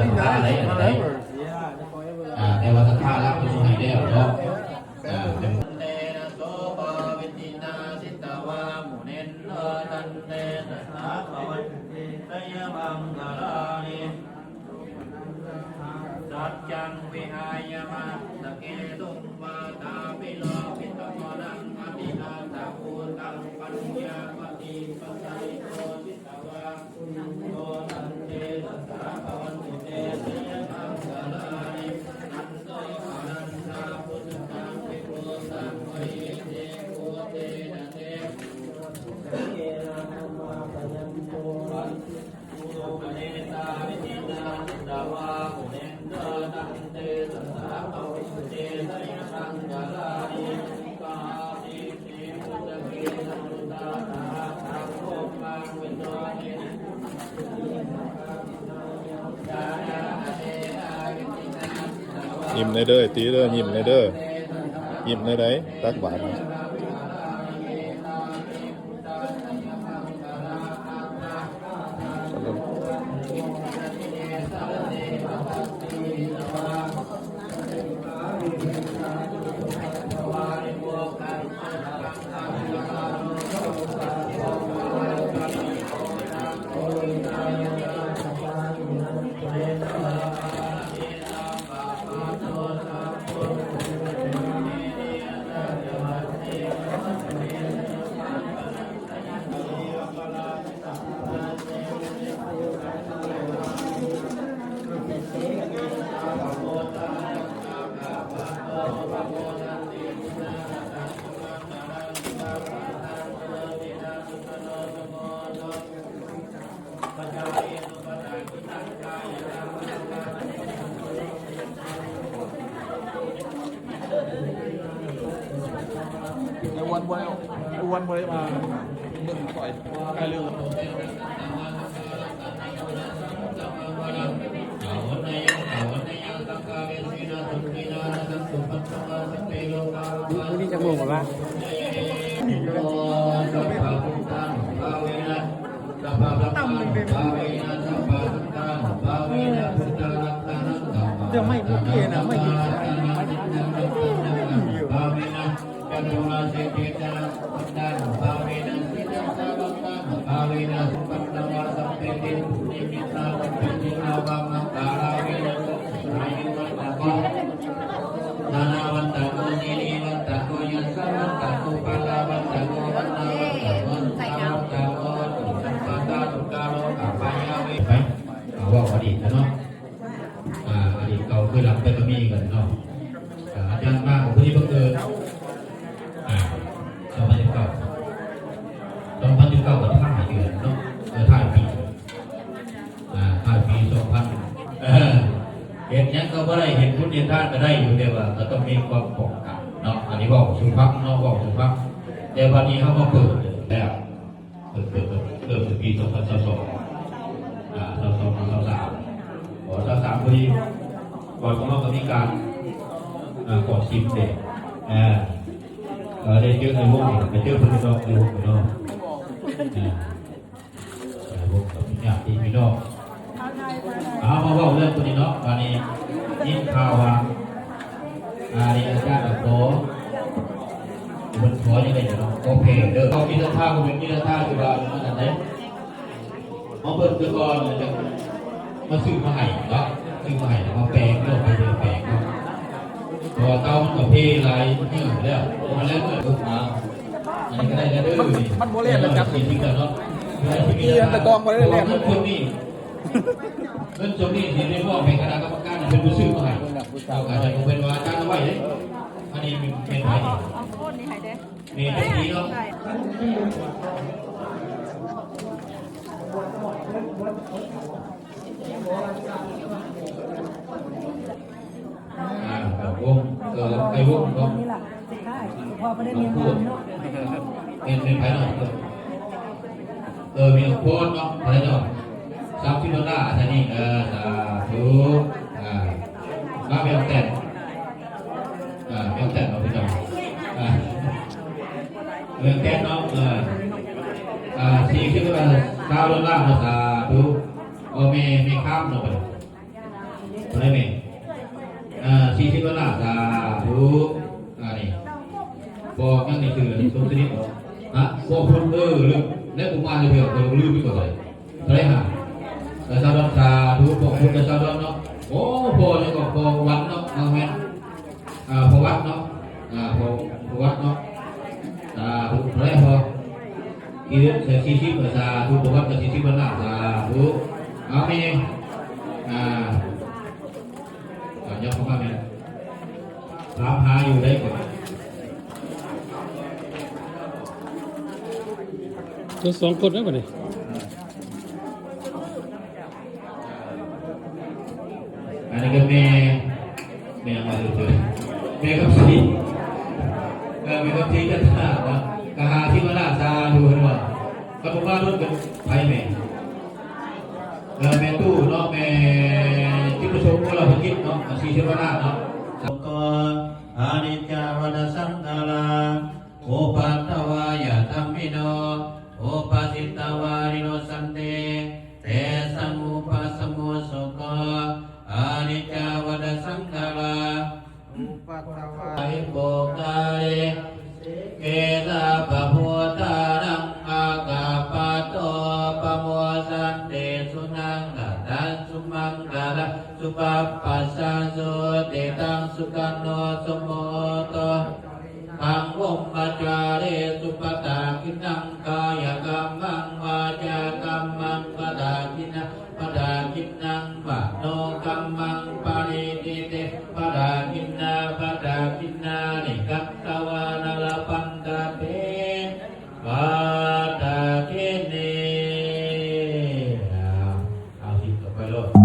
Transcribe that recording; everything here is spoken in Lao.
ສັດທາໄດ້ອັນໃດ ອ່າ ແຕ່ວ່າສັດທາລາວເພິ່ນບໍ່ໃຫ້ແລ້ວເນາະ ອ່າ ເປັນ ເຕນະໂສພາວິຕິນາ ສິດຕະວາ ມຸນິນໂນ ຕັນເຕ ສະຖາພະວັນ ເຕ ໄຊຍະມັງຄະລານິ ສັດຈັງ ວິຫາຍະ ມັດສະເກ ຕຸງ ວາທາພິໂລພິຕະໂມລັງ ອະຕິອາດຕະພູຕັງ ປັນຍາປະຕິປັດສາລິໂກ ສິດຕະວາ ຍິ້ມແດ່ເດີ ຕິເດີ ຍິ້ມແດ່ເດີ ຍິ້ມແດ່ໃດ ຕັກບາດ. ໄອ້ອ້ວນບໍ່ໄດ້ ໄອ້ອ້ວນບໍ່ໄດ້ມາເບິ່ງຂ້ອຍ ໄກເລີຍ. ມື້ນີ້ຈັກໂມງກວ່າ? ເຈົ້າໄມ້ບໍ່ເກນະ ໄມ້ຢູ່ ນານາວັນຕະໂກ ສິລິວັນຕະໂກ ຍະສະວັນຕະໂກ ພະລາວັນຕະໂກ ວັນນາວັນຕະໂກ ສຸຂະວັນຕະໂກ ສຸປັດຕາ ສຸກາໂລ ອາພະຍາເວ ໄປ ເວົ້າອະດີດເນາະ ອາ ອະດີດເກົ່າຄືຫຼັງໄປກໍມີກັນເນາະ ອາ ອາຈານມາກໍພໍດີບັງເອີນ ອາ ສອງພັນສິບເກົ້າ ສອງພັນສິບເກົ້າກໍທ້າຍເດືອນເນາະ ເອີ ທ້າຍປີ ອ່າ ທ້າຍປີສອງພັນ ເອີ ເຮັດຫຍັງກໍບໍ່ໄດ້ ເຮັດບຸນເຮັດທານກໍໄດ້ຢູ່ ແຕ່ວ່າກໍຕ້ອງມີຄວາມປ້ອງກັນເນາະ ອັນນີ້ເວົ້າສູ່ຟັງເນາະ ເວົ້າສູ່ຟັງ ແຕ່ບັດນີ້ເຮົາມາເປີດແລ້ວ ເປີດ ເປີດ ເລີ່ມແຕ່ປີສອງພັນຊາວສອງ ອ່າ ຊາວສອງ ຊາວສາມ ພໍຊາວສາມພໍດີ ກ່ອນຂອງເຮົາກໍມີການ ອ່າ ກອດສິມເດ ເອີ ເອີ ໄດ້ເຈີໃນວົງ ໄປເຈີເພິ່ນຢູ່ນອກ ໃນວົງເນາະ ເອີ ໃນວົງກັບຍາດຕິພີ່ນ້ອງ ເອົາ ມາເວົ້າເລື່ອງຕົວນີ້ເນາະ ບາດນີ້ຍິນຂ່າວວ່າ ອ່າ ນີ້ອາຈານກໍຂໍ ເພິ່ນຂໍຍັງໄດ້ຢູ່ເນາະ ຂໍແຜ່ເດີ ເອົາກິດຕະທາ ບໍ່ແມ່ນກິດຕະທາທີ່ວ່າອັນນັ້ນເດ້ ມາເບິ່ງແຕ່ກ່ອນ ແລ້ວຈະມາຊື້ມາໃຫ້ເນາະ ຊື້ມາໃຫ້ ແລ້ວມາແປງເນາະ ໄປເດີແປງເນາະ ເພາະວ່າເຕົາມັນກໍເພຫຼາຍມື້ແລ້ວ ເພາະວ່າແລ້ວເມື່ອ ອັນນີ້ກໍໄດ້ແລ້ວເດີ ມັນ ນີ້ ມັນບໍ່ແລ່ນແລ້ວ ຈັບ ຊິຖິ້ມແລ້ວເນາະ ອີ່ອັນຕະກອງບໍ່ໄດ້ແລ່ນ ເພາະວ່າເງິນສ່ວນນີ້ ເງິນສ່ວນນີ້ຊິໄດ້ມອບໃຫ້ຄະນະກຳມະການເພິ່ນໄປຊື້ມາໃຫ້ ເອົາ ກໍຈະເປັນວ່າອາຈານເອົາໄວ້ເດ້ ອັນນີ້ແມ່ນໃຜນີ້ ເອົາໂຄນນີ້ໃຫ້ເດ້ ແມ່ນຈັກປີເນາະ ອ່າ ວງ ເອີ ໄອ້ວງເນາະ ນີ້ລະ ສຸດທ້າຍ ພໍ່ບໍ່ໄດ້ເມຍມາເນາະ ແມ່ນ ແມ່ນໃຜເນາະ ເອີ ແມ່ນໂຄນເນາະ ໃຜເນາະ ສາມສິບດອນລາ ອັນນີ້ ເອີ ສາທຸ ອ່າ ມາແມ່ນແຕ່ນ ອ່າ ແມ່ນແຕ່ນເນາະ ພີ່ນ້ອງ ອ່າ ແມ່ນແຕ່ນເນາະ ເອີ ອ່າ ສີ່ສິບ ອ່າ ຊາວດອນລາເນາະ ສາທຸ ໂອ ແມ່ ແມ່ຄາມເນາະ ບັດນີ້ ໄດ້ແມ່ ອ່າ ສີ່ສິບ ດອນລາ ສາທຸ ອັນນີ້ ບໍ່ ຍັງໄດ້ຊື່ອັນນີ້ ສົມສະໜິດບໍ່ ຮະ ບໍ່ພຸດ ເອີ ລືມ ແລະ ບໍ່ມາເທື່ອ ກໍລືມໄປກ່ອນເລີຍ ເທົ່າໃດຫາ ແຕ່ຊາວດອນ ສາທຸ ພໍ່ພຸດ ແຕ່ຊາວດອນເນາະ ໂອ້ ພໍ່ນີ້ກໍພໍ່ວັນເນາະ ເອົາແມ່ນ ອ່າ ພໍ່ວັນເນາະ ອ່າ ພໍ່ ພໍ່ວັນເນາະ ສາທຸ ເທົ່າໃດພໍ່ ທີ່ເດືອນ ສີ່ສິບ ສາທຸ ພໍ່ວັນກໍສີ່ສິບ ດອນລາ ສາທຸ ເອົາແມ່ ອ່າ ອ່າ ຍັບເຂົ້າມາແມ່ ຖາມຫາຢູ່ໃດກໍ ເພິ່ນສອງຄົນແລ້ວບັດນີ້ ອັນນີ້ກໍແມ່ ແມ່ຫຍັງວະ ແມ່ກັບສີ ເອີ ແມ່ກັບສີຈັນທາເນາະ ກະຫ້າສິບ ດອນລາ ສາທຸ ເຫັນບໍ່ ຄັນບໍ່ມາໂດນກໍໃຜແມ່ ເອີ ແມ່ຕູ້ເນາະ ແມ່ຈິດປະສົງ ວະລະພະຈິດເນາະ ສີ່ສິບ ດອນລາເນາະ ໂກ ອະນິດຈາ ວັດຕະ ສັງຂາລາ ອຸປັດຖະວາຍະທຳມິໂນ ອຸປັດສິດຕະວາ ວິໂນດສັນຕິ ເຕສັງ ອຸປັສສະໂມ ໂສໂກ ອະນິດຈາ ວັດຕະ ສັງຂາລາ ອຸປັດຖະວາ ໂປກາເລ ເກ ສັບພະພຸດທານັງ ອາກາປະໂຕ ປະໂມຊັນຕິ ສຸນັງຄະຕັງ ສຸມັງຄະລັງ ສຸປັບປັດສັງ ສຸຕິຕັງ ສຸຂະໂນ ສຸໂມໂຕ ຄັງ ພົມມະຈາຣີສຸ ປະດາກິນນັງ ກາຍະກຳມັງ ວາຈາກຳມັງ ປະດາກິນນັງ ປະດາກິນນັງ ມະໂນກຳມັງ ປະນິທິຕິ ປະດາກິນນາ ປະດາກິນນານິ ກັດຕະວານະ ລະພັນຕະເຕ ປະດາກິນນີ ເອົາ ເອົາ ສິບຕໍ່ໄປໂລດ.